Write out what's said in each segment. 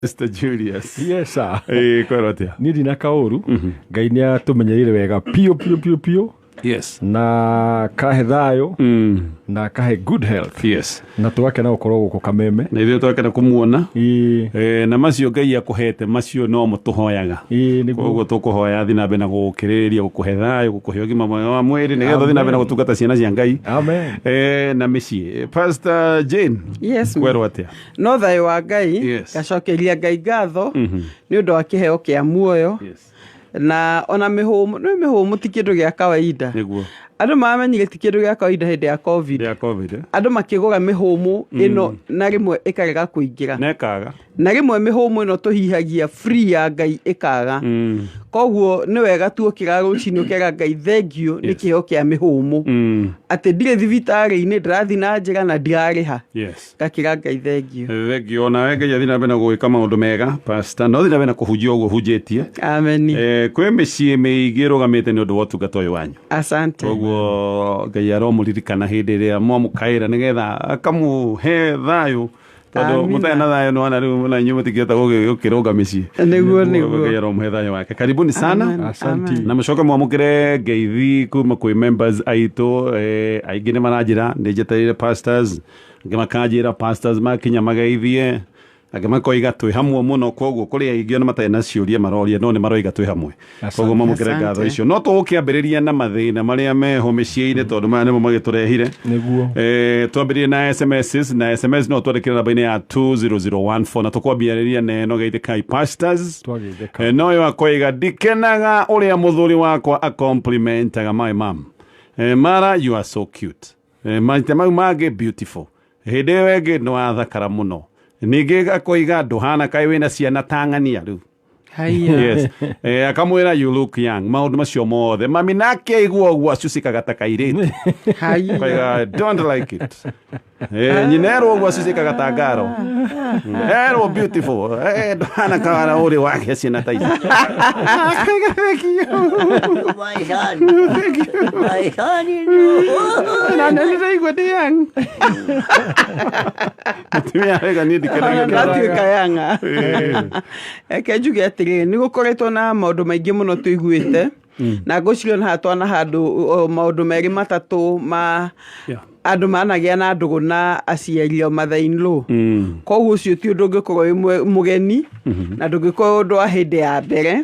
Mr. Julius. Yes, sir. Kwĩrwo atĩa? Niĩ ndina kaũru. Ngai nĩ atũmenyereire wega piũ piũ piũ piũ na kahe thayũ na kahe good health na tũgakena gũkorwo gũkũ Kameme. Na ithuĩ twakena kũmuona. Ĩĩ. Na macio Ngai akũhete, macio nomo tũhoyaga. Ĩĩ, nĩguo. Koguo tũkũhoya athiĩ na mbere na gũgũkĩrĩrĩria, gũkũhe thayũ, gũkũhe ũgima mwega wa mwĩrĩ, nĩgetha ũthiĩ na mbere na gũtungata ciana cia Ngai. Amen. Na mĩciĩ. Pastor Jane. Yes, ma'am. Kwerwo atĩa? No thayũ wa Ngai. Ngacokeria Ngai ngatho nĩ ũndũ wa kĩheo kĩa muoyo. Na ona mĩhũmũ, nĩ mĩhũmũ ti kĩndũ gĩa kawaida. Andũ maramenyire ti kĩndũ gĩa kawaida hĩndĩ ya COVID. Ya COVID, eh? Andũ makĩgũra mĩhũmũ ĩno na rĩmwe ĩkarega kũingĩra. Na ĩkaga. Na rĩmwe mĩhũmũ ĩno tũhihagia free ya Ngai ĩkaga. Koguo nĩ wega tuokĩra rũcinĩ ũkera Ngai thengiũ nĩ kĩheo kĩa mĩhũmũ. Atĩ ndirĩ thibitarĩ-inĩ, ndĩrathiĩ na njĩra na ndirarĩha. Ngakĩra Ngai thengiũ. Thengiũ. Nawe Ngai athiĩ na mbere na gwĩka maũndũ mega, Pastor. Na ũthiĩ na mbere na kũhunjia ũguo ũhunjĩtie. Amen. Kwĩ mĩciĩ mĩingĩ ĩrũgamĩte nĩ ũndũ wa ũtungata ũyũ wanyu. Asante. Koguo Ngai aromũririkana hĩndĩ ĩrĩa mwamũkaĩra nĩgetha akamũhe thayũ, tondũ Amina. mũtarĩ na thayũ nĩwona rĩu na inyuĩ mũtingĩhota gũkĩrũnga mĩciĩ. Nĩguo, nĩguo. Ngai aromũhe thayũ wake. Karibuni sana. Amen. Asante. Amen. Na mũcoke mwamũkĩre ngeithi kuma kwĩ members aitũ. Aingĩ nĩ maranjĩra nĩ njetereire pastors, angĩ makanjĩra pastors makinya mageithie, angĩ makoiga twĩ hamwe mũno. Koguo kũrĩ aingĩ ona matarĩ na ciũria maroria, no nĩ maroiga twĩ hamwe. Koguo mamũkĩre ngatho icio. No tũgũkĩambĩrĩria na mathĩna marĩa meho mĩciĩ-inĩ, tondũ maya nĩmo magĩtũrehire. Nĩguo. Twambĩrĩrie na SMSs, na SMS no twandĩkĩre namba-inĩ ya 20014, na tũkwambĩrĩria na ĩno: geithĩkai pastors. Twageithĩka. No yo akoiga, ndikenaga ũrĩa mũthuri wakwa acomplimentaga my mom. Mara, you are so cute. Maita mau mangĩ, beautiful. Hĩndĩ ĩyo ĩngĩ, nĩ wathakara mũno. Ningĩ akoiga, ndũhana kaĩ wĩna ciana ta ng'ania rĩu. Haiya. Yes. Akamwĩra, you look young. Maũndũ macio mothe mami nake aigua ũguo acucikaga ta kairĩtu. Haiya. Koiga, don't like it. Nyina erwo ũguo acucikaga ta ngaro. Erwo beautiful, ndũhana kawara ũrĩ wake ciana ta ici. Akoiga, thank you. My son. My son in law. Na nĩ ndĩraigua ndĩ young. Mũtumia arauga niĩ ndikenagia. Ndatuĩka yanga. Reke njuge atĩrĩrĩ, nĩ gũkoretwo na maũndũ maingĩ mũno tũiguĩte, na ngwĩciria ona haha twana handũ o, maũndũ merĩ matatũ ma andũ managĩa na ndũgũ na aciari o mother in law. Koguo ũcio ti ũndũ ũngĩkorwo wĩ mũgeni na ndũngĩkorwo ũndũ wa hĩndĩ ya mbere.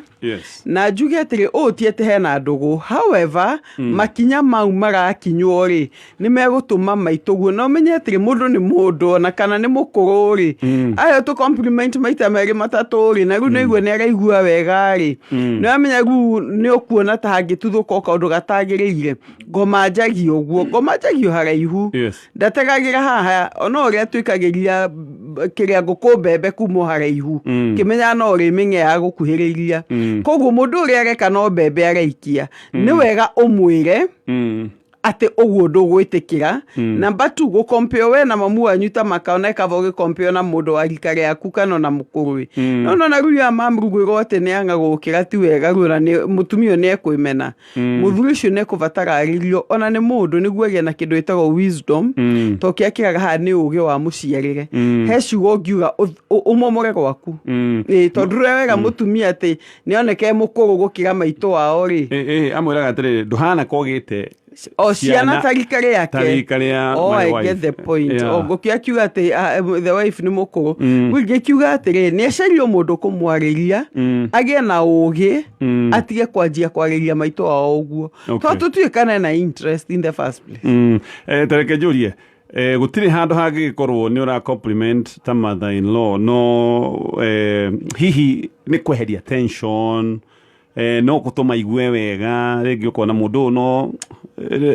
Na njuge atĩrĩ, ũũ ti atĩ hena ndũgũ, however makinya mau marakinywo rĩ, nĩ megũtũma maitũguo. Na ũmenye atĩrĩ, mũndũ nĩ mũndũ, ona kana nĩ mũkũrũ rĩ, ayo tũ compliment maita merĩ matatũ rĩ, na rĩu nĩ aigua nĩ araigua wega rĩ, nĩ wamenya rĩu nĩ ũkuona ta hangĩtuthũka o kaũndũ gatagĩrĩire. Ngoma njagia ũguo, ngoma njagio haraihu. Ndategagĩra haha, ona ũrĩa twĩkagĩria kĩrĩa ngũkũ mbembe kuma o haraihu, kĩmenyaga no ũrĩmĩng'eaga gũkuhĩrĩria. Koguo mũndũ ũrĩa areka no mbembe araikia, nĩ wega ũmwĩre atĩ ũguo ndũgwĩtĩkĩra. Number two, gũkompeo we na mamu wanyu ta makaona kaba ũgĩkompeo na mũndũ wa rika rĩaku kana ona mũkũrũ. No nona rĩu ya mamu gwĩrwo atĩ nĩ anga gũkĩra ti wega, rĩu ona nĩ mũtumia ũyũ nĩ ekwĩmena. Mũthuri ũcio nĩ ekũbatara arĩrio ona nĩ mũndũ nĩguo agĩe na kĩndũ gĩtagwo wisdom, to kĩrĩa kĩraga haha nĩ ũgĩ wa mũciarĩre. He ciugo ũngiuga ũmomore gwaku. Ĩĩ, tondũ rĩrĩa wega mũtumia atĩ nĩoneke mũkũrũ gũkĩra maitũ wao rĩ. Amwĩraga atĩrĩrĩ, ndũhana kogĩte o ciana ta rika rĩake. Ta rika rĩa Oh, my I wife. get the point. O ngũkĩ akiuga atĩ the wife nĩ mũkũrũ. Rĩu ingĩkiuga atĩrĩrĩ, nĩ acario mũndũ kũmwarĩria, agĩe na ũgĩ, atige kwanjia kwarĩria maitũ wao ũguo. Tondũ tũtiũĩ na interest in the first place. Tareke njũrie, gũtirĩ handũ hangĩgĩkorwo nĩ ũra compliment ta mother in law, no hihi nĩ kweheria tension, no gũtũma igue wega, rĩngĩ ũkona mũndũ ũyũ no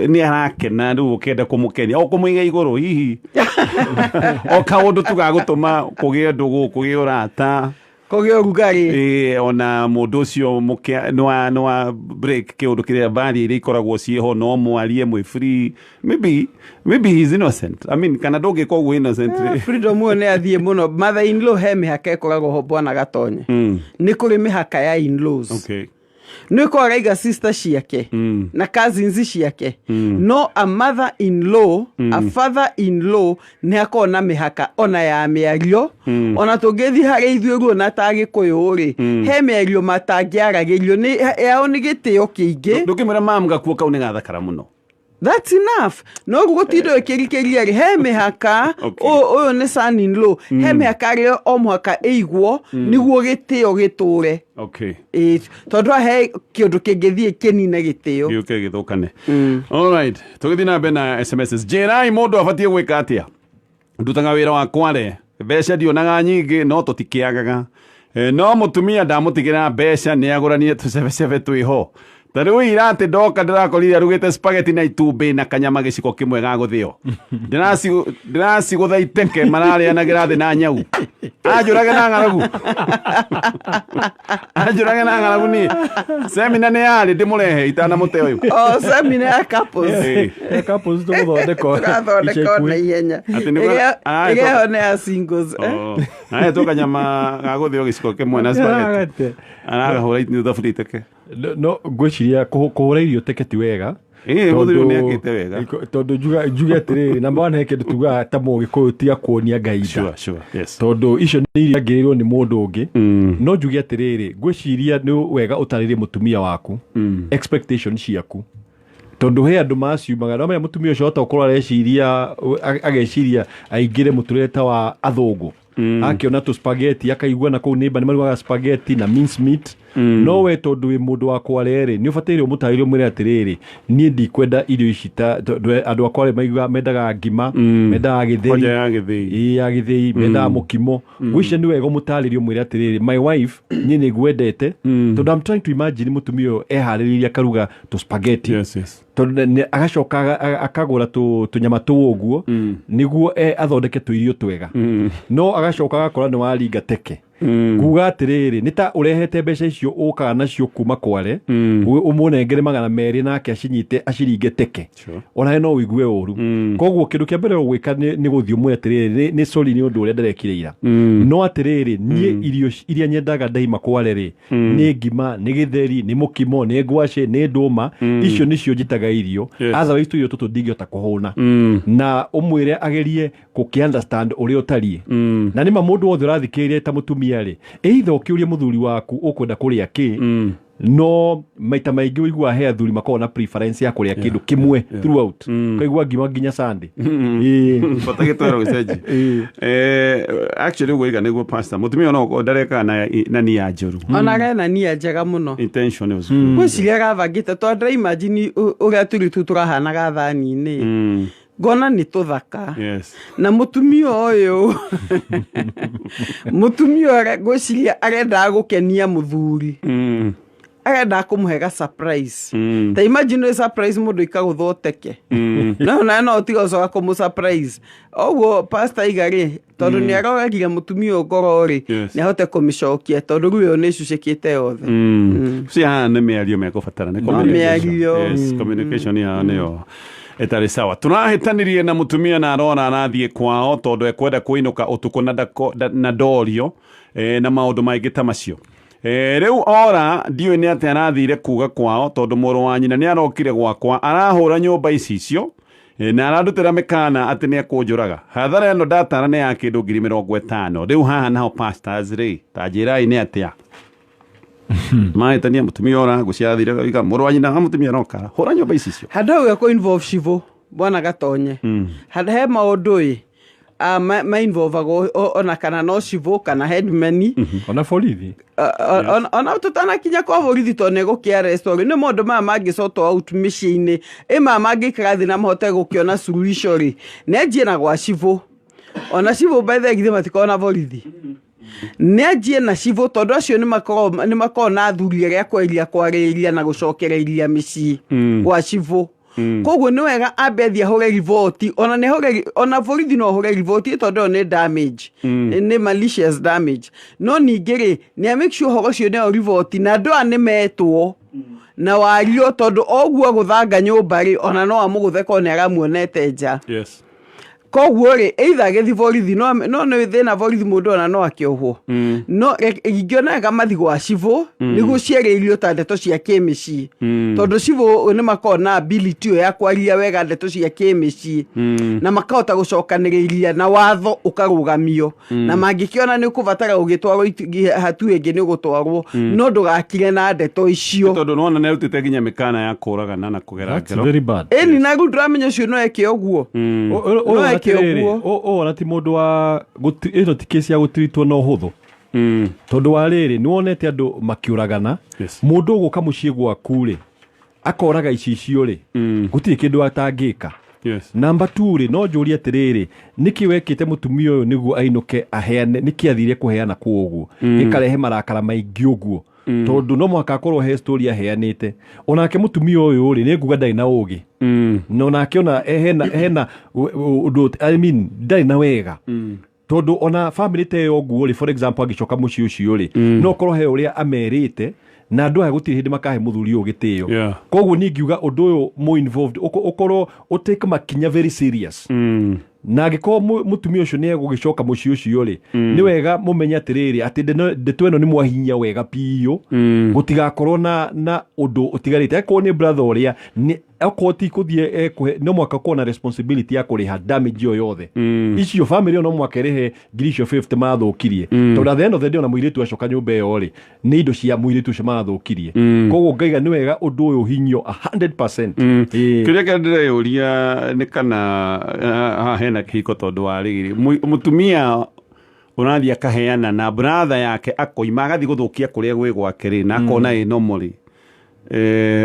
nĩ arakena, rĩu ũkenda kũmũkenia o kũmũiga igũrũ, hihi o kaũndũ tu ga gũtũma kũgĩe ndũgũ, kũgĩe ũrata. Kũgĩa ũrugarĩ. Ona mũndũ ũcio nĩwa break kĩũndũ kĩrĩa barrier iria ikoragwo ciĩho, no mwarie mwĩ free. Maybe he's innocent, I mean, kana ndũngĩka ũguo innocent. Freedom ũyũ nĩ athiĩ mũno. Mother in law, he mĩhaka ĩkoragwo ho, bwana Gatonye. Nĩ kũrĩ mĩhaka ya in laws. Nĩ ũkorwo araiga sister ciake na cousins ciake, no a mother in law, a father in law nĩ hakoragwo na mĩhaka ona ya mĩario. Ona tũngĩthiĩ harĩ ithuĩ ruo na ta Gĩkũyũ rĩ, he mĩario matangĩaragĩrio nĩ yao, nĩ gĩtĩo kĩingĩ. Ndũngĩmwĩra mam gakuo kau nĩ gathakara mũno. That's enough. No rĩu gũtinda ũkĩrikĩria rĩ, he mĩhaka. Ũyũ nĩ son in law, he mĩhaka ĩrĩa o mũhaka ĩigwo nĩguo gĩtĩo gĩtũre. Ĩĩ, tondũ he kĩũndũ kĩngĩthiĩ kĩnine gĩtĩo. Gĩũke gĩthũkane. Alright, tũgĩthiĩ na mbere na SMS. Njĩrai mũndũ abatiĩ gwĩka atĩa? Ndutaga wĩra wa kware, mbeca ndionaga nyingĩ, no tũtikĩagaga. No mũtumia ndamũtigĩra mbeca nĩ agũranie tũcebecebe twĩho. Ta rĩu ira atĩ ndoka ndĩrakorire arugĩte spaghetti na itumbĩ na kanyama gĩciko kĩmwe ga gũthĩo. Ndĩracigũtha iteke mararĩanagĩra thĩ na nyau. Anjũrage na ng'aragu, anjũrage na ng'aragu. Niĩ semina nĩ yarĩ ndĩmũrehe itanamũte ũyũ. O semina ya couples. Couples tũgũthondeka tũrathondeka ica ona ikuhĩ. Ihenya. Atĩ nĩguo- Ĩrĩa ĩho nĩ ya singles, eh? Oh, ahetwo kanyama ga gũthĩo gĩciko kĩmwe na spaghetti, aragahũra thaburia iteke. No ngwĩciria kũhũra irio teke ti wega. Ĩĩ, mũthuri ũyũ nĩakĩte wega. Tondũ njuge atĩrĩrĩ, number one, he kĩndũ tugaga ta Mũgĩkũyũ, tiga kuonia Ngai nda. Tondũ icio nĩ irio angĩrĩrwo nĩ mũndũ ũngĩ. No njuge atĩrĩrĩ, ngwĩciria nĩ wega ũtarĩrie mũtumia waku expectation ciaku, tondũ he andũ maciumaga no menya mũtumia ũcio hota gũkorwo areciria, ageciria aingĩre mũtũrĩre ta wa athũngũ, akĩona tũ spaghetti akaigua na kũu nĩmba nĩ marugaga spaghetti na mince meat. No we tondũ wĩ mũndũ wa kware rĩ, nĩ ũbataire ũmũtarĩrie, ũmwĩre atĩrĩrĩ, niĩ ndikwenda irio ici ta tondũ andũ a kware maiguaga mendaga ngima, mendaga gĩtheri. Kwanja ya gĩthĩi. Ĩĩ, ya gĩthĩi, mendaga mũkimo. Ngwĩciria nĩ wega ũmũtarĩrie, ũmwĩre atĩrĩrĩ, my wife, niĩ nĩ ngwendete, tondũ I'm trying to imagine mũtumia ũyũ eharĩrĩirie akaruga tũ spaghetti, tondũ agacoka akagũra tũnyama tũu ũguo nĩguo athondeke tũirio twega, no agacoka agakora nĩ waringa teke. Kuga atĩrĩrĩ, nĩ ta ũrehete mbeca icio ũkaga nacio kuma kware, ũmũnengere 200 nake acinyite aciringe teke. Onawe no ũigue ũru. Koguo kĩndũ kĩa mbere ũgwĩka nĩ gũthiĩ ũmwĩre atĩrĩrĩ, nĩ sorry nĩ ũndũ ũrĩa ndĩrekire ira, no atĩrĩrĩ, niĩ irio iria nyendaga ndaima kware rĩ, nĩ ngima, nĩ gĩtheri, nĩ mũkimo, nĩ ngwacĩ, nĩ ndũma. Icio nĩcio njĩtaga irio. Otherwise tũirio tũtũ ndingĩhota kũhũna. Na ũmwĩre agerie gũkĩ understand ũrĩa ũtariĩ. Na nĩma mũndũ wothe ũrathikĩrĩria ta mũtumia rĩ, either ũkĩũrie mũthuri waku ũkwenda kũrĩa kĩ, no maita maingĩ ũiguaga he athuri makoragwo na preference ya kũrĩa kĩndũ kĩmwe throughout, ũkaigua ngima nginya Sunday. Ĩĩ. Bata gĩtwero gĩcenjie. Actually ũguo iga nĩguo pastor, mũtumia no ndarekaga na nia njũru. Ona arena nia njega mũno. Intention was good. Ngwĩciria arabangĩte, tondũ ndĩra-imagine ũrĩa tũirĩtu tũu tũrahanaga thani-inĩ, ngona nĩ tũthaka. Na mũtumia ũyũ, mũtumia ũyũ ngwĩciria arendaga gũkenia mũthuri, arendaga kũmũhe ga surprise. Ta imagine nĩ surprise mũndũ ikagũthoteke, no nawe no ũtiga ũcoka kũmũ surprise ũguo. Pastor iga rĩ, tondũ nĩ aroragire mũtumia ũyũ ngoro rĩ, nĩ ahote kũmĩcokia, tondũ rĩu ĩyo nĩ ĩcucĩkĩte yothe. Cio haha nĩ mĩario mekũbatara, nĩ No communication. mĩario. Yes, communication haha nĩyo ĩtarĩ sawa. Tũrahĩtanirie na mũtumia na arora arathiĩ kwao tondũ ekwenda kũinũka ũtukũ na na ndorio, na maũndũ maingĩ ta macio. Rĩu ora ndiũĩ nĩ atĩ arathire kuga kwao, tondũ mũrũ wa nyina nĩ arokire gwakwa arahũra nyũmba icicio, na arandutĩra mĩkana atĩ nĩ ekũnjũraga. Hathara ĩno ndatara nĩ ya kĩndũ 50,000. Rĩu haha naho pastors rĩ, ta njĩrai nĩ atĩa mahĩtania mũtumia ora ngũciathire iga mũrũ wa nyina wa mũtumia aroka hũra nyũmba icicio. Handũ hau ekũ involve civũ bwana Gatonye, handũ he maũndũ ĩ ma involvagwo ona kana no civũ kana headman. Ona borithi. Ona tũtanakinya kwa borithi, tondũ nĩ gũkĩ arrest rĩ, nĩ maũndũ maya mangĩ sort out mĩciĩ-inĩ ĩ maya mangĩikara thĩ na mahote gũkĩona suluhisho rĩ, nĩ anjie na gwa civũ. Ona civũ by the way, githĩ matikoragwo na borithi? Nĩ anjie na civũ, tondũ acio nĩ makoragwo na athuri arĩa kweria kwarĩrĩria na gũcokereria mĩciĩ gwa civũ. Koguo nĩ wega ambe athiĩ ahũre riboti, ona nĩ ahũre, ona borithi no ahũre riboti, tondũ ĩyo nĩ damage, nĩ malicious damage. No ningĩ rĩ, nĩ a make sure ũhoro ũcio nĩ riboti na andũ aya nĩ metwo na wario, tondũ oguo agũthanga nyũmba rĩ, ona no amũgũthe korwo nĩ aramuonete nja. Koguo rĩ, either agĩthiĩ borithi, no nĩ thĩna borithi mũndũ ona no akĩohwo, no ingĩona wega mathi gwa cibũ nĩguo ciarĩirio ta ndeto cia kĩmĩciĩ, tondũ cibũ nĩ makoragwo na ability ĩyo ya kwaria wega ndeto cia kĩmĩciĩ na makahota gũcokanĩrĩria na watho ũkarũgamio, na mangĩkĩona nĩ ũkũbatara gũgĩtwarwo hatua ĩngĩ, nĩ ũgũtwarwo, no ndũgakire na ndeto icio. Tondũ nĩwona nĩ arutĩte nginya mĩkana ya kũragana na kũgera That's ngero. very bad. Ĩni, na rĩu ndũramenya ũcio no eke ũguo. Ũyũ No eke atĩrĩrĩ, ũguo. Ũyũ ona ti mũndũ wa ĩno ti kesi ya gũtiritwo na ũhũthũ, tondũ wa rĩrĩ, nĩ wonete andũ makĩũragana. Mũndũ ũgũka mũciĩ gwaku rĩ, akoraga icicio rĩ, gũtirĩ kĩndũ atangĩka. Namba 2 rĩ, no njũrie atĩrĩrĩ, nĩkĩ wekĩte mũtumia ũyũ nĩguo ainũke aheane? Nĩkĩ athire kũheana kũu ũguo gĩkarehe marakara maingĩ ũguo? Tondũ no mũhaka akorwo he story aheanĩte. Onake mũtumia ũyũ rĩ, nĩ nguga ndarĩ na ũgĩ, na onake ona hena ũndũ, I mean, ndarĩ na wega, tondũ ona family ta ĩyo ũguo rĩ, for example, angĩcoka mũciĩ ũcio rĩ, no korwo he ũrĩa amerite, na andũ aya gũtirĩ hĩndĩ makahe mũthuri ũyũ gĩtĩo. Koguo niĩ ngiuga ũndũ ũyũ mũ involved ũkorwo ũtake makinya very serious, na angĩkorwo mũtumia ũcio nĩ egũgĩcoka mũciĩ ũcio rĩ, nĩ wega mũmenye atĩrĩrĩ, atĩ ndeto ĩno nĩ mwahinya wega biũ, gũtigakorwo na ũndũ ũtigarĩte. Akorwo nĩ brother ũrĩa akorwo ti kũthiĩ ekũhe, no mwaka ũkorwo na responsibility ya kũrĩha damage ĩyo yothe. Icio family ĩyo no mwaka ĩrĩhe ngiri icio 50 mathũkirie, tondũ at the end of the day, ona mũirĩtu acoka nyũmba ĩyo rĩ, nĩ indo cia mũirĩtu ũcio marathũkirie. Koguo ngaiga nĩ wega ũndũ ũyũ ũhinyio 100%. Ĩĩ. Kĩrĩa kĩrĩa ndĩreyũria nĩ kana haha hena kĩhiko, tondũ wa rĩrĩ, mũtumia ũrathiĩ akaheana na brother yake, akoima agathiĩ gũthũkia kũrĩa gwĩ gwake rĩ, na akona ĩ normal rĩ,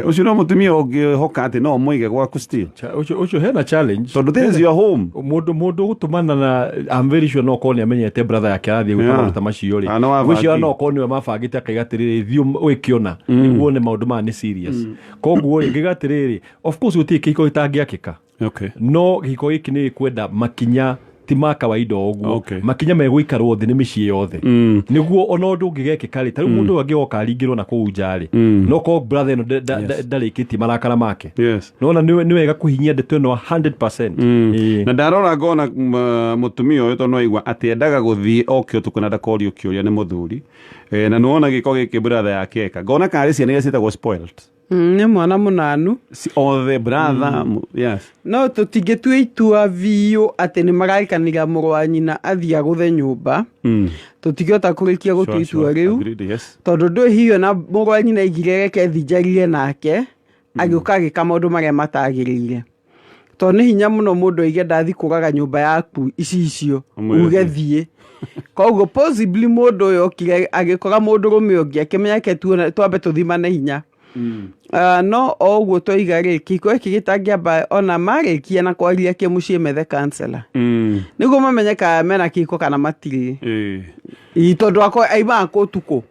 ũcio no mũtumia ũngĩhoka atĩ no ũmũige gwaku still? Ũcio hena challenge. Tondũ this is your home. Mũndũ gũtũmana na, I'm very sure no korwo nĩ amenyete brother yake arathiĩ gwĩka maũndũ ta macio rĩ. Ah, no wabangi. Ngwĩciria no korwo nĩwe mabangĩte, akaiga atĩrĩrĩ, thiĩ wĩkĩona nĩguo wone maũndũ maya nĩ serious. Koguo rĩ, ngaiga atĩrĩrĩ, of course gũtirĩ kĩhiko gĩtangĩakĩka, no gĩhiko gĩkĩ nĩ gĩkwenda makinya ti ma kawaida o ũguo, makinya megũikarwo thĩ nĩ mĩciĩ yothe, nĩguo ona ũndũ ũngĩgekĩka rĩ, ta rĩu mũndũ ũyũ angĩgoka aringĩrwo na kũu nja rĩ, no korwo brother ĩno ndarĩkĩtie marakara make. Nona nĩ wega kũhinyia ndeto ĩno 100%. Ĩĩ. Na ndarora ngona mũtumia ũyũ, tondũ aigua atĩ endaga gũthiĩ oke ũtukũ na ndakorio kĩũria nĩ mũthuri, na nĩwona gĩko gĩkĩ brother yake eka, ngona karĩ ciana iria ciĩtagwo spoiled. Nĩ mwana mũnanu. Othe brother, yes. No tũtingĩtua itua biũ atĩ nĩ maraikanĩra mũrũ wa nyina athiĩ agũthe nyũmba. Tũtingĩhota kũrĩkia gũtua itua rĩu. Agreed, yes. Tondũ ndũĩ hihi ona mũrũ wa nyina aigire reke thinjarire nake agĩũka agĩka maũndũ marĩa matagĩrĩire, tondũ nĩ hinya mũno mũndũ aige ndathi kũraga nyũmba yaku icicio. Ũmwĩre uge thiĩ. Thiĩ. Koguo possibly mũndũ ũyũ okire agĩkora mũndũrũme ũngĩ, akĩmenya ke twambe tũthimane hinya. No o ũguo twaiga rĩ, kĩhiko gĩkĩ gĩtangĩamba ona marĩkia na kwaria kĩmũciĩ, methe counselor nĩguo mamenye kana mena kĩhiko kana matirĩ. Ĩ, tondũ akwa aimaga kũ ũtukũ?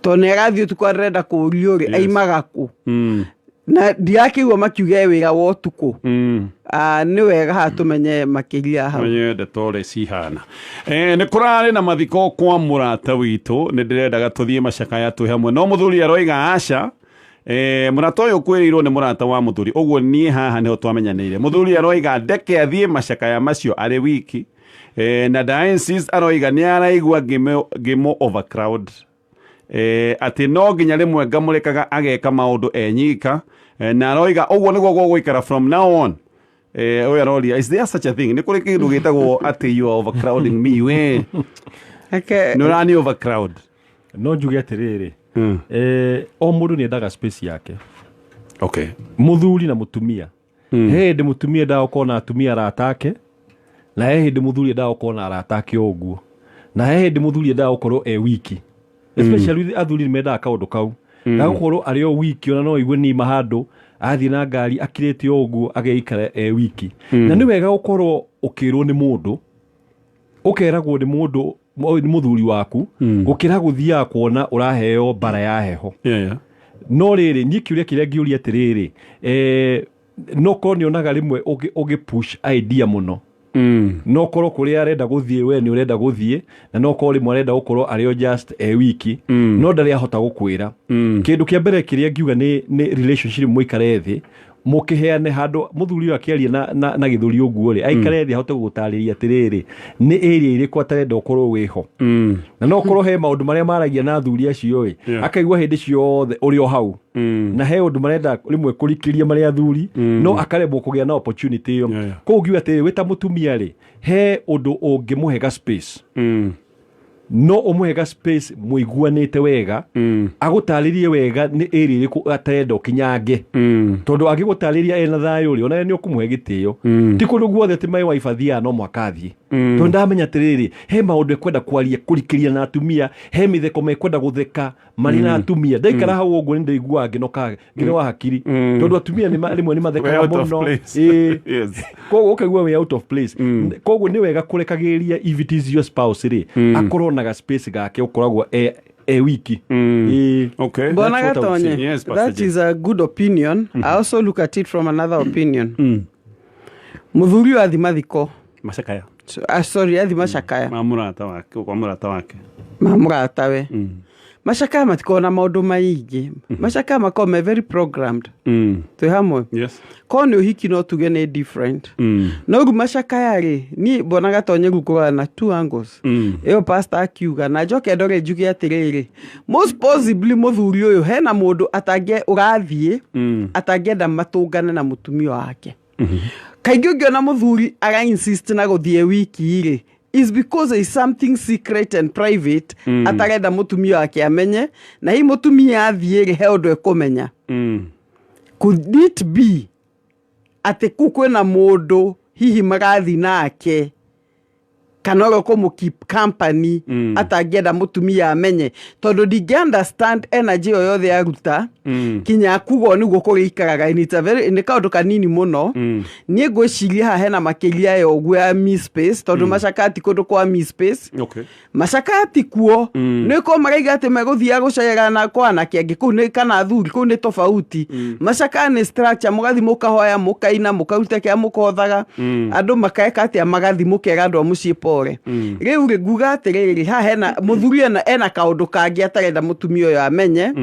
Tondũ nĩ arathiĩ ũtukũ, arenda kũũrio rĩ, aimaga kũ? Na ndirakĩigua makiuge wĩra wa ũtukũ. Ah, nĩ wega haha tũmenye makĩria hau. Menye ndeto ũrĩa cihana. Nĩ kũrarĩ na mathiko kwa mũrata witũ, nĩ ndĩrendaga tũthiĩ macakaya twĩ hamwe, no mũthuri aroiga aca. Mũrata ũyũ kwĩrĩirwo nĩ mũrata wa mũthuri ũguo, niĩ haha nĩho twamenyanĩire. Mũthuri aroiga ndeke athiĩ macakaya macio arĩ wiki, na nda insist, aroiga nĩ araigua ngĩmũ overcrowd, atĩ no nginya rĩmwe ngamũrekaga ageka maũndũ enyika, na aroiga ũguo nĩguo gũgũikara from now on. Ũyũ aroria, is there such a thing, nĩ kũrĩ kĩndũ gĩtagwo atĩ you are overcrowding me? We Reke nĩ ũrani overcrowd. No njuge atĩrĩrĩ, o mũndũ nĩ endaga space yake, mũthuri na mũtumia. He hĩndĩ mũtumia endaga gũkorwo na atumia arata ake, na he hĩndĩ mũthuri endaga gũkorwo na arata ake o ũguo, na he hĩndĩ mũthuri endaga gũkorwo e wiki. Especially athuri nĩ mendaga kaũndũ kau ga gũkorwo arĩ o wiki, ona no aigue nima handũ athiĩ na ngari akirĩte o ũguo, ageikara e wiki. Na nĩ wega gũkorwo ũkĩrwo nĩ mũndũ, ũkeragwo nĩ mũndũ, nĩ mũthuri waku, gũkĩra gũthiaga kuona ũraheo mbara ya heho. No rĩrĩ, niĩ kĩũria kĩrĩa ngĩũria atĩrĩrĩ, no korwo nĩ onaga rĩmwe ũgĩ push idea mũno, no korwo kũrĩa arenda gũthiĩ we nĩ ũrenda gũthiĩ, na no korwo rĩmwe arenda gũkorwo arĩ o just e wiki, no ndarĩ ahota gũkwĩra. Kĩndũ kĩa mbere kĩrĩa ngiuga nĩ relationship, mũikare thĩ. Mũkĩheane handũ mũthuri ũyũ akĩaria na gĩthũri ũguo rĩ, aikare thĩ ahote gũgũtarĩria atĩrĩrĩ, nĩ area irĩkũ atarenda ũkorwo wĩho, na no ũkorwo he maũndũ marĩa maragia na athuri acio ĩ, akaigua hĩndĩ ciothe ũrĩ o hau, na he ũndũ marenda rĩmwe kũrikĩria marĩ athuri, no akaremwo kũgĩa na opportunity ĩyo. Koguo ngiuga atĩrĩrĩ, wĩ ta mũtumia rĩ, he ũndũ ũngĩmũhe ga space, no ũmũhe ga space mũiguanĩte wega, agũtarĩrie wega nĩ area ĩrĩkũ atarenda ũkinyange, tondũ angĩgũtarĩria ena thayũ rĩ, onawe nĩ ũkũmũhe gĩtĩo. Ti kũndũ guothe atĩ my wife athiaga no mwaka athiĩ, tondũ ndamenya atĩrĩrĩ, he maũndũ ekwenda kwaria kũrikĩria na atumia, he mĩtheko mekwenda gũtheka marĩ na atumia. Ndaikara hau ũguo nĩ ndaiguaga ngĩnoka ngĩnoga hakiri, tondũ atumia rĩmwe nĩ mathekaga We're out of mũno. place. Ĩĩ. Koguo ũkaigua wĩ out of place. Koguo nĩ wega kũrekagĩrĩria, if it is your spouse rĩ, akorwo na ga space gake ũkoragwo e wiki. Ĩĩ. Bwana That's what I would say. Gatonye, Yes, Pastor that Jane. is a good opinion. I also look at it from another opinion. Mũthuri ũyũ athi mathiko. Macakaya. Sorry, athi macakaya. Ma mũrata wake, kwa mũrata wake. Ma mũratawe. Macakaya matikoragwo na maũndũ maingĩ. Macakaya makoragwo me very programmed. Twĩ hamwe? Yes. Korwo nĩ ũhiki no tuge nĩ different. No rĩu macakaya rĩ, niĩ mbona Gatonye rĩu kũrora na two angles. Ĩyo pastor akiuga na njoke ndore njuge atĩrĩrĩ, most possibly mũthuri ũyũ hena mũndũ atange ũrathiĩ atangĩenda matũngane na mũtumia wake. Kaingĩ ũngĩona mũthuri ara insist na gũthiĩ wiki rĩ, is because there is something secret and private atarenda mũtumia wake amenye, na hihi mũtumia athiĩ rĩ, he ũndũ ekũmenya. Could it be atĩ kũu kwĩna mũndũ hihi marathiĩ nake, kana ũrĩa ũkũmũ keep company, atangĩenda mũtumia amenye? Tondũ ndingĩ understand energy ĩyo yothe aruta kinya kuga ũũ nĩguo kũrĩikaraga, and it's a very, nĩ kaũndũ kanini mũno. Niĩ ngwĩciria haha hena makĩria ya ũguo ya me space, tondũ macakaya ti kũndũ kwa me space. Macakaya ti kuo nĩ ko maraiga atĩ megũthiaga gũcera na kwa anake angĩ kũu nĩ kana athuri kũu nĩ tofauti. Macakaya nĩ structure, mũgathi mũkahoya, mũkaina, mũkaruta kĩrĩa mũkothaga, andũ makeka atĩa, magathi mũkera andũ a mũciĩ pore. Rĩu rĩ, nguga atĩrĩrĩ, haha hena mũthuri ena kaũndũ kangĩ atarenda mũtumia ũyũ amenye,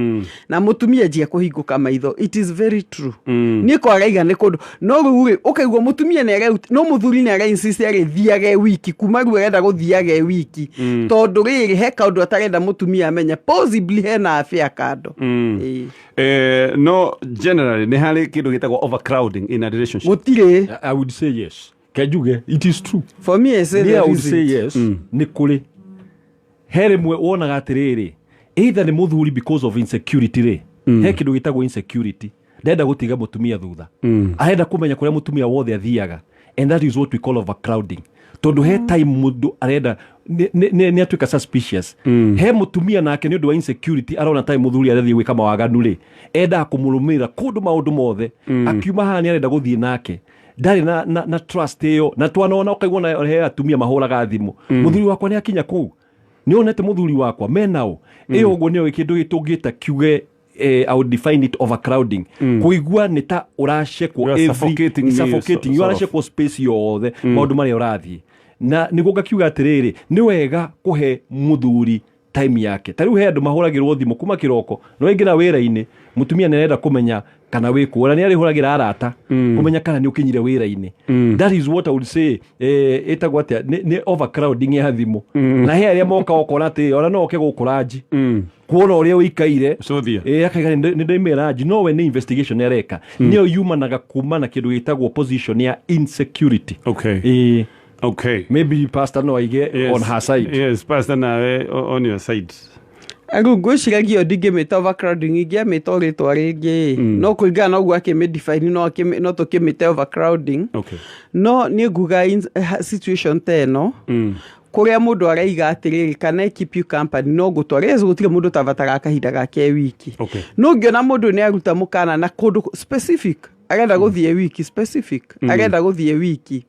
na mũtumia njie kũhingũka maitho. It is very true. Niĩ ko araiga nĩ kũndũ, no rĩu rĩ, ũkaigua mũtumia nĩ are no mũthuri nĩ ara insist arĩthiage wiki, kuma rĩu arenda gũthiage wiki, tondũ rĩrĩ, he kaũndũ atarenda mũtumia amenye, possibly hena affair kando. Ĩĩ. No generally nĩ harĩ kĩndũ gĩtagwo overcrowding in a relationship? Gũtirĩ. I would say yes. Kenjuge it is true. For me, I say Niĩ I there would say isn't. yes, nĩ kũrĩ. He rĩmwe wonaga atĩrĩrĩ, either nĩ mũthuri because of insecurity rĩ, he kĩndũ gĩtagwo insecurity, ndenda gũtiga mũtumia thutha, arenda kũmenya kũrĩa mũtumia wothe athiaga, and that is what we call overcrowding, tondũ he time mũndũ arenda nĩ atuĩka suspicious. He mũtumia nake nĩ ũndũ wa insecurity arona time mũthuri arathiĩ gwĩka mawaganu rĩ, endaga kũmũrũmĩrĩra kũndũ maũndũ mothe, akiuma haha nĩ arenda gũthiĩ nake, ndarĩ na trust ĩyo. Na twanona ũkaigua na he atumia mahũraga thimũ, "Mũthuri wakwa nĩ akinya kũu? Nĩ onete mũthuri wakwa menao?" Ĩyo ũguo nĩyo kĩndũ gĩtũngĩta kiuge, I would define it overcrowding, kũigua nĩ ta ũracekwo. You are suffocating me, Suffocating, you sort of. aracekwo space yothe maũndũ marĩa ũrathiĩ, na nĩguo ngakiuga atĩrĩrĩ, nĩ wega kũhe mũthuri time yake. Ta rĩu he andũ mahũragĩrwo thimũ kuma kĩroko, no waingĩra wĩra-inĩ, mũtumia nĩ arenda kũmenya kana wĩ kũ, ona nĩ arĩhũragĩra arata kũmenya kana nĩ ũkinyire wĩra-inĩ. That is what I would say, ĩtagwo atĩa, nĩ overcrowding ya thimũ. Na he arĩa moka ũkona atĩ ona no oke gũkũ ranji kuona ũrĩa ũikaire. Cũthia. Ĩ, akaiga nĩ ndaimĩra ranji, no we nĩ investigation areka, nĩyo yumanaga kuma na kĩndũ gĩtagwo position ya insecurity. Ĩ. Maybe pastor no aige on her side. Yes, pastor, nawe on your side. Rĩu ngwĩciragia ĩyo ndingĩmĩta overcrowding, ingĩamĩta o rĩtwa rĩngĩ, no kũringana na ũguo akĩmĩdefine, no tũkĩmĩte overcrowding. No niĩ nguga situation ta ĩno, kũrĩa mũndũ araiga atĩrĩrĩ, kana I keep you company, no ngũtwara. Yes, gũtirĩ mũndũ ũtabataraga kahinda gake wiki. No ngĩona mũndũ nĩ aruta mũkana na kũndũ specific arenda gũthiĩ wiki, specific arenda gũthiĩ wiki,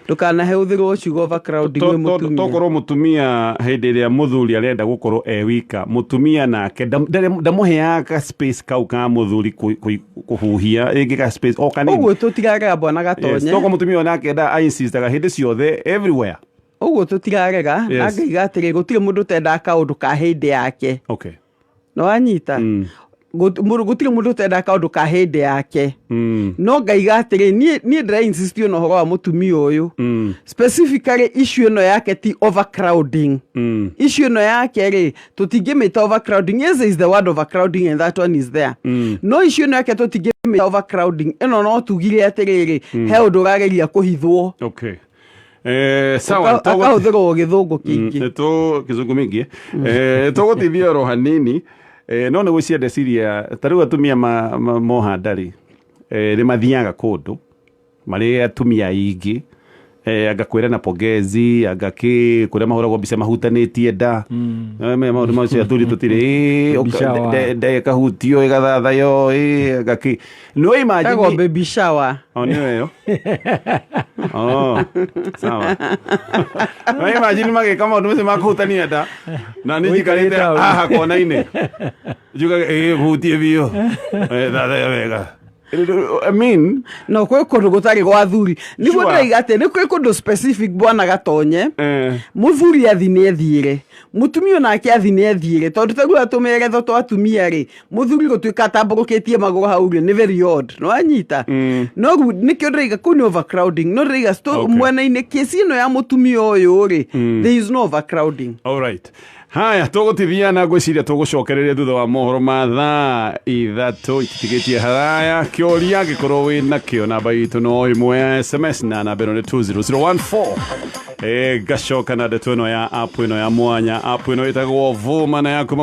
ndũkanahũthĩrwo ciugo overcrowding wĩ mũtumia. Tokorwo mũtumia hĩndĩ ĩrĩa mũthuri arenda gũkorwo e wika, mũtumia nake ndamũheaga ka space kau ka mũthuri kũhuhia rĩngĩ ka space o kanini. Ũguo tũtirarega, bwana Gatonye. Tokorwo mũtumia onake ainsistaga hĩndĩ ciothe everywhere. Ũguo tũtirarega na ngaiga atĩrĩ, gũtirĩ mũndũ ũtendaga kaũndũ ka hĩndĩ yake. No wanyita? Gũtirĩ mũndũ ũtendaga kaũndũ ka hĩndĩ yake, no ngaiga atĩrĩ, niĩ ndĩra insist ona ũhoro wa mũtumia ũyũ, specifically issue ĩno yake ti overcrowding. Issue ĩno yake rĩ, tũtingĩmĩta overcrowding. Yes, there is the word overcrowding and that one is there, no issue ĩno yake tũtingĩmĩta overcrowding. Ĩno no tugire atĩrĩrĩ, he ũndũ ũrageria kũhithwo. Okay, sawa. Akahũthĩrwo gĩthũngũ kĩingĩ. Tu kizungu mingi, tũgũtithia oro hanini, no nĩ gwĩcia ndeciria ta rĩu atumia moha ndarĩ, nĩ mathiaga kũndũ marĩ atumia aingĩ, anga kwĩra na pongezi, anga kĩ kũrĩa mahũragwo mbica mahutanĩtie nda. Me maũndũ macio athuri tũtirĩ. Baby shower. Nda ĩkahutio ĩgathathayo, anga kĩ no imagine. Tagwo baby shower. Oh, nĩyo ĩyo. Oh, sawa. No imagine magĩka maũndũ macio ma kũhutania nda na nĩ njikarĩte Ũikarĩte hau. haha kona-inĩ njugaga ĩ hutie biũ. Thathaya wega, I mean. No kwĩ kũndũ gũtarĩ gwa athuri nĩguo. Ndĩraiga atĩ nĩ kwĩ kũndũ specific, bwana Gatonye. Mũthuri athi nĩ ethiĩre, mũtumia onake athi nĩ ethiĩre, tondũ tarĩu atũmeretho twa atumia rĩ, mũthuri gũtuĩka atambũrũkĩtie magũrũ hau rĩ, nĩ very odd. No anyita no rĩu nĩkĩo ndĩraiga kũu nĩ overcrowding, no ndĩraiga mwena-inĩ kĩci ĩno ya mũtumia ũyũ rĩ, there is no overcrowding. Alright. Haya, tũgũtithia na ngwĩciria tũgũcokereria thutha wa mohoro ma thaa 3 ititigĩtie haraya. Kĩũria angĩkorwo wĩ nakĩo, namba itũ no ĩmwe ya SMS na namba ĩno nĩ 20014. Ngacoka na ndeto ĩno ya app ĩno ya mwanya, app ĩno ĩtagwo Vuma na yaku.